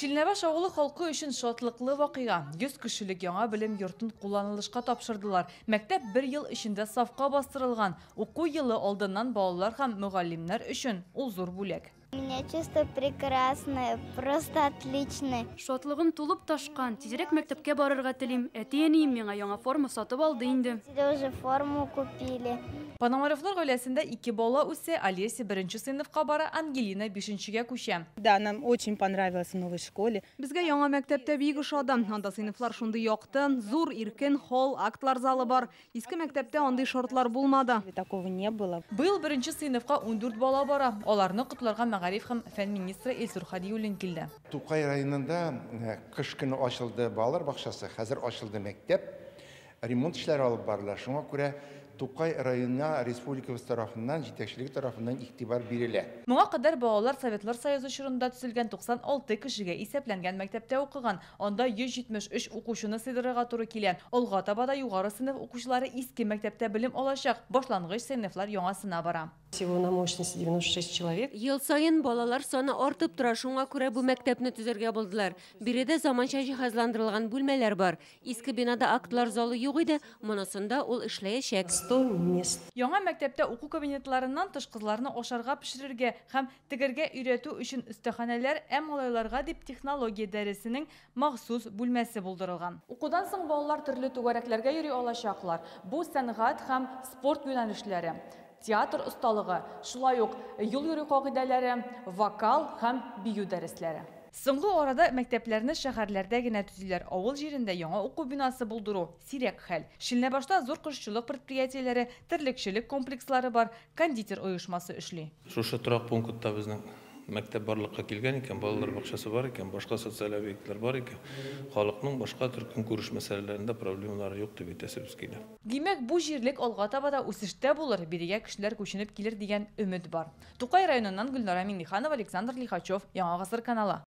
Шилнәбаш авылы халкы өчен шатлыклы вакыйга. 100 кешелек яңа белем йортын кулланылышка тапшырдылар. Мәктәп бер ел эчендә сафка бастырылган. Уку елы алдыннан балалар һәм мөгаллимнәр өчен ул зур бүләк. У меня чувство прекрасное, просто отличное. Шатлыгым тулып ташкан, тизрәк мәктәпкә барырга телим. Әти-әнием миңа яңа форма сатып алды инде. Тебе уже форму купили. Пономаревлар гаиләсендә ике бала үсә. Олеся беренче сыйныфка бара, Ангелина бишенчегә күчә. Да, нам очень понравилось в новой школе. Безгә яңа мәктәптә бик ошады. Анда сыйныфлар шундый якты, зур, иркен холл, актлар залы бар. Иске мәктәптә андый шартлар булмады. Такого не было. Быел беренче сыйныфка 14 бала бара. Аларны котларга мәгариф һәм фән министры Илсур Хадиуллин килде. Тукай районында кыш көне ачылды балалар бакчасы, хәзер ачылды мәктәп. Ремонт эшләре алып барыла. Шуңа күрә Тукай районына республикабыз тарафыннан, җитәкчелеге тарафыннан игътибар бирелә. Моңа кадәр балалар Советлар Союзы чорында төзелгән 96 кешегә исәпләнгән мәктәптә укыган. Анда 173 укучыны сыйдырырга туры килә. Алга таба да югары сыйныф укучылары иске мәктәптә белем алачак. Башлангыч сыйныфлар яңасына бара. Всего на мощности 96 человек. Ел саен балалар саны артып тора, шуңа күрә бу мәктәпне төзергә булдылар. Биредә заманча җиһазландырылган бүлмәләр бар. Иске бинада актлар залы юк иде, монысында ул эшләячәк. 100 мест. Яңа мәктәптә уку кабинетларыннан тыш кызларны ашарга пешерергә һәм тегәргә өйрәтү өчен остаханәләр, ә малайларга дип технология дәресенең махсус бүлмәсе булдырылган. Укудан соң балалар төрле түгәрәкләргә йөри алачаклар. Бу сәнгать һәм спорт юнәлешләре, театр осталыгы, шулай ук юл йөрү кагыйдәләре, вокал һәм бию дәресләре. Соңгы арада мәктәпләрне шәһәрләрдә генә төзиләр. Авыл җирендә яңа уку бинасы булдыру сирәк хәл. Шилнәбашта зур кошчылык предприятиеләре, терлекчелек комплекслары бар, кондитер оешмасы эшли. Шушы торак пунктта безнең мәктәп барлыкка килгән икән, балалар бакчасы бар икән, башка социаль объектлар бар икән, халыкның башка төр көнкүреш мәсьәләләрендә проблемалары юк дип әйтәсебез килә. Димәк, бу җирлек алга таба да үсештә булыр, бирегә кешеләр күченеп килер дигән өмет бар. Тукай районыннан Гөлнара Миңнеханова, Александр Лихачев, Яңа Гасыр каналы.